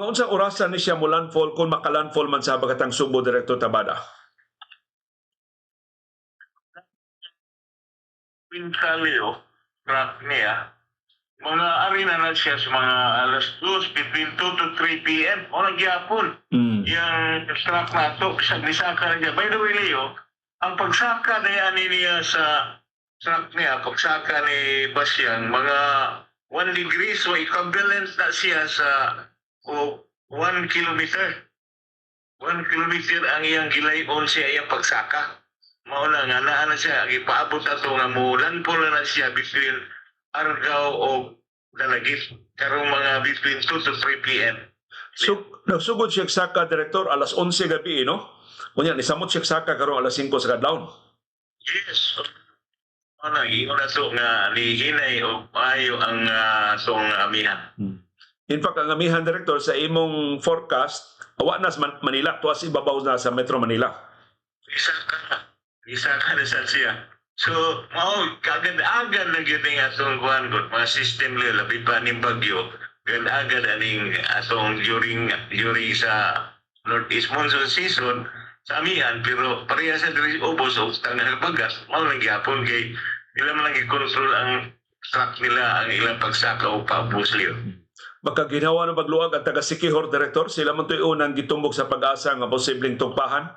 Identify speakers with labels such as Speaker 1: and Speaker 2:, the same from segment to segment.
Speaker 1: Mga unsang orasan ni siya mo landfall kung makalandfall man sa Habagatang Subo, Director Tabada?
Speaker 2: Quintalio, track niya, mga ari na na siya sa mga alas 2, between 2 to 3 p.m. O nagyapon. Yung track na to, sa nisaka na niya. By the way, Leo, ang pagsaka na yan niya sa track niya, pagsaka ni Basyang, mga 1 degree, so equivalent na siya sa o 1 kilometer. 1 kilometer ang iyang gilayon siya iyang pagsaka. Mao na nga naa na siya gipaabot ato nga mo landfall na siya between Argao o Dalagit karong mga between 2 to 3 p.m.
Speaker 1: So, nagsugod siya saka, Director, alas 11 gabi, no? Unya, nisamot siya saka karong alas 5 sa kadlawon.
Speaker 2: Yes. Ano, ingon na to nga nihinay o maayo ang atong amihan.
Speaker 1: In fact, ang amihan, Director, sa imong forecast, awa na sa Manila, tuwas ibabaw na sa Metro Manila.
Speaker 2: Isa ka na sa siya. So, mao kagad-agad na gyud ning atong kuan gud, mga system nila, labi pa ning bagyo, gad-agad aning atong during during sa northeast monsoon season sa amihan, pero pareha sa diri ubos og tanghal bagat, mao lang gyapon kay ila man lang i-control ang track nila, ang ilang pagsaka o paubos liyo.
Speaker 1: Makaginawa ng pagluag ang taga Siquijor, Director, sila man to'y unang gitumbok sa PAGASA nga posibleng tugpahan.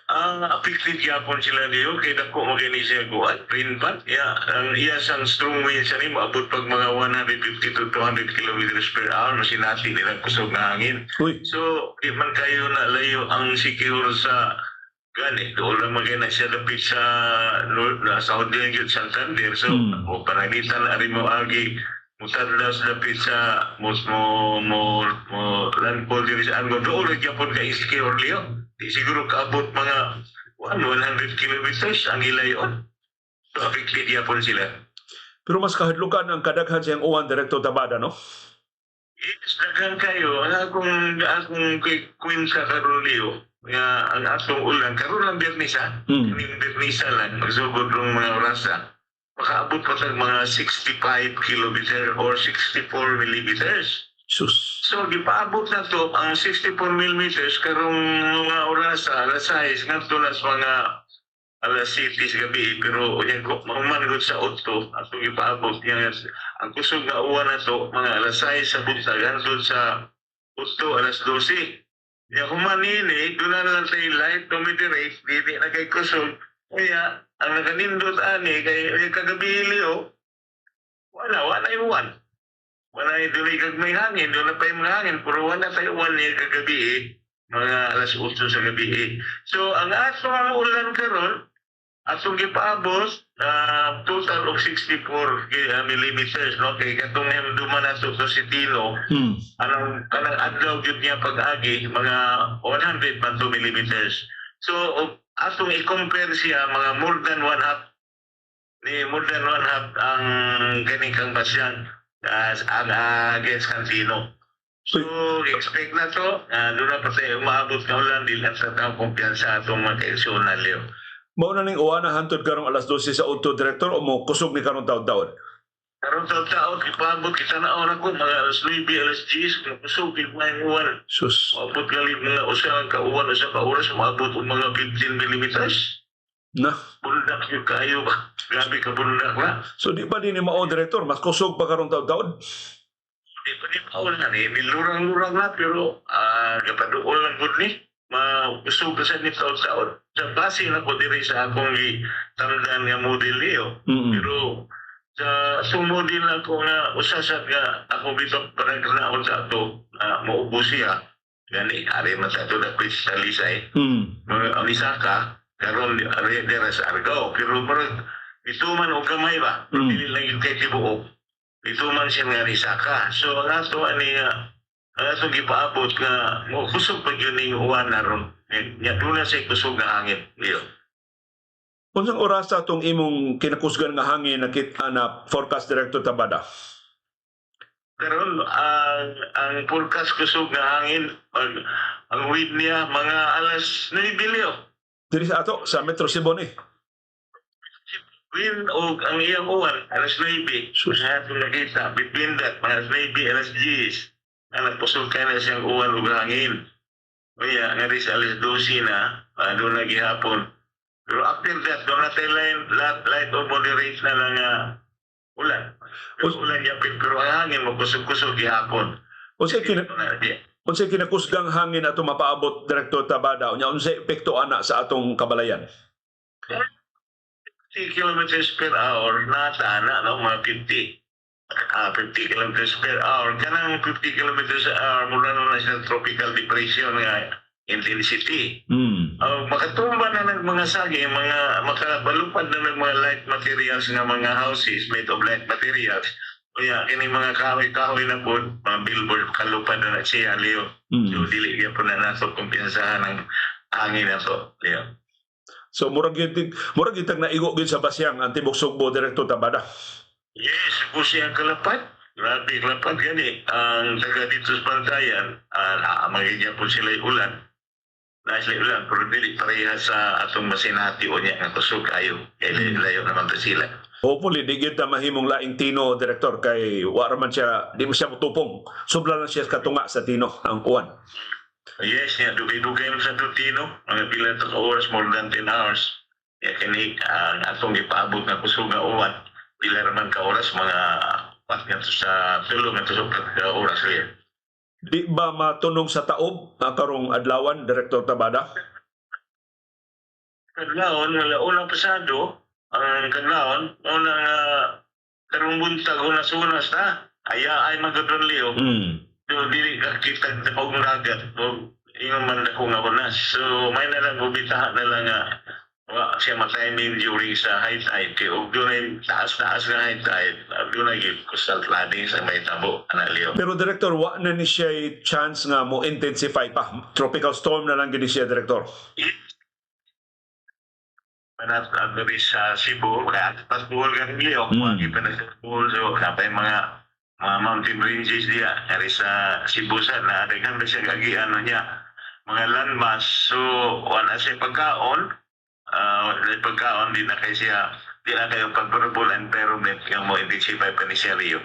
Speaker 2: Ang affected gyapon sila niyo kay dako mo gani siya guan rainfall. Yeah, ang iya sang strong winds ani moabot pag mga 150 to 200 kilometers per hour, masinati nila kusog nga hangin.
Speaker 1: Uy,
Speaker 2: So di man kayo na layo ang Siquijor sa gani, doon lang man na siya dapit sa north na southern gyud Santander, so o pananglitan ari mo agi mutadlas dapit sa mo mo mo, mo landfall diri sa Argao, doon lang gyapon kay Siquijor liyo, di siguro kaabot mga 100 kilometers ang gilayon. So affected gyapon sila.
Speaker 1: Pero mas kahadlukan ang kadaghan siyang uwan, Director Tabada, no?
Speaker 2: Yes, daghan kayo. Ang akong kay kwenta karon Leo, nga ang atong ulan karon lang Biyernes ha. Kaning Biyernes lang magsugod rong mga orasa. Makaabot pa tag mga 65 kilometer or 64 millimeters.
Speaker 1: Sus.
Speaker 2: So gipaabot na to ang 64 millimeters karong mga orasa alas 6 ngadto na sa mga alas 7 sa gabi, pero unya ko mahuman gud sa 8 atong gipaabot niya ang kusog nga uwan na to mga alas 6 sa buntag hangtod sa 8 alas 12. Ya human nini doon na lang tayo light to moderate, dili na kay kusog, kaya ang nakanindot ani kay unya kagabi liyo wala wala yung uwan, wala yung dili kag may hangin, doon na pa yung mga hangin, pero wala tayo uwan niya kagabi eh, mga alas 8 sa gabi eh. So ang ato ang ulan karon atong gipaabot total of 64 millimeters, no, kay katong duman nato to si Tino, anong kanang adlaw gyud niya pag-agi mga 100 man to millimeters. So atong i-compare siya mga more than one half ni more than one half ang kani kang Basyang ang against kang Tino. So expect na to, doon na pa tayo umaabot ka ulan, di lang sa taong kumpiyansa atong mga kaigsuonan, Leo.
Speaker 1: Mao na ning uwan na hantod karong alas 12 sa udto, Director, o mo kusog ni karong taud-taud?
Speaker 2: Karon sa taon, ipaabot kita na oras ko, mga alas 9, alas 10, kung kusog, yung uwan.
Speaker 1: Sus.
Speaker 2: Maabot gali mga usa ka uwan, usa ka oras, maabot og mga 15 millimeters.
Speaker 1: Na.
Speaker 2: Bundak yung kayo ba? Grabe ka bundak na.
Speaker 1: So di ba din ni mao, Director, mas kusog pa karong taud-taud?
Speaker 2: Di pa di pa na ni, nilurang-lurang na, pero kapaduol lang gud ni. Makusog ka sa ni taon-taon. Sa base na ko diri sa akong gitamdan nga model niyo. Pero sa sumodel ako nga usa sa nga ako bitok parang kanaon sa ato na maubos siya. Gani ari man sa ato dapit sa Talisay. Mga amisaka karon ari dira sa Argao, pero murag ito man og gamay ba. Dili lang yung kay tibuok. Ito man siya nga nisaka. So ang ato ani nga ang atong gipaabot nga mo kusog pa gyud ning uwan na ron. Nya doon na siya kusog nga hangin. Leo.
Speaker 1: Unsang orasa tong imong kinakusgan nga hangin na kita na forecast, Director Tabada?
Speaker 2: Karon ang forecast kusog nga hangin pag ang wind niya mga alas 9, Leo.
Speaker 1: Diri sa ato sa Metro Cebu ni.
Speaker 2: Wind og ang iyang uwan alas 9.
Speaker 1: Sus.
Speaker 2: Sa atong nakita between that mga alas 9 alas 10. Nga nagkusog kay na siyang uwan ug hangin. Unya, nga sa alas 12 na, doon na gihapon. Pero after that, doon na tayo light, light o moderate na lang ulan. Pero ulan yapin, pero ang hangin mo kusog-kusog gihapon.
Speaker 1: Unsay kinakusgang hangin ato mapaabot, Direktor Tabada, unya unsay epekto ana sa atong kabalayan?
Speaker 2: 50 kilometers per hour nata na, no, mga 50. 50 kilometers per hour. Kanang 50 kilometers per hour, mura na siya tropical depression nga intensity. Makatumba na ng mga saging, mga makabalupad na ng mga light materials nga mga houses made of light materials. Kaya kini mga kahoy-kahoy na po, mga billboard, kalupad na na siya, Leo. So, dili gyud po na nato kumpiyansahan ang hangin na to, Leo.
Speaker 1: So murag gyud tag naigo gyud sa basyang ang tibok Sugbo, Direktor Tabada.
Speaker 2: Yes, pusi ang kalapad. Grabe kalapad gani. Ang taga dito sa Bantayan, uh, po sila ulan. Na sila ulan, pero dili pareha sa atong masinati o niya nga kusog ayo. Kay layo naman to sila.
Speaker 1: Hopefully di gyud ta mahimong laing Tino, Direktor, kay wa ra man siya, di mo siya mutupong. Sobra lang siya katunga sa Tino ang uwan.
Speaker 2: Yes, niya, dugay-dugay mo sa Tino. Mga pila to ka oras, more than 10 hours. Ya kini ang atong ipaabot nga kusog nga uwan. Pila ra man ka oras, mga pat nga to sa tulo nga to sa upat ka oras riya.
Speaker 1: Di ba matunong sa taob ang karong adlawan, Direktor Tabada?
Speaker 2: Kadlawon, wala unang pasado, ang kadlawon, unang karong buntag, unas-unas ta. Aya ay magadron, Leo. So, dili ka kita og dagat, og ingon man ako nga unas. So, may na lang bubitaha na lang nga wa siya ma-timing during sa high tide. Kay og dunay taas-taas nga high tide, dunay gyud coastal flooding sa may tabo, ana, Leo.
Speaker 1: Pero Director, wa na ni siya chance nga mo intensify pa. Tropical storm na lang gid siya, Director.
Speaker 2: Manat diri sa Cebu, kaya pas Bohol ka rin, Leo, pa na sa Bohol, so napay mga mountain ranges diya, ari sa Cebu sa na daghan ba siya gagian ano niya, mga landmass, so wala siya pagkaon, wala siya pagkaon, di na kay siya, di na kayo favorable environment nga mo intensify pa ni siya, Leo.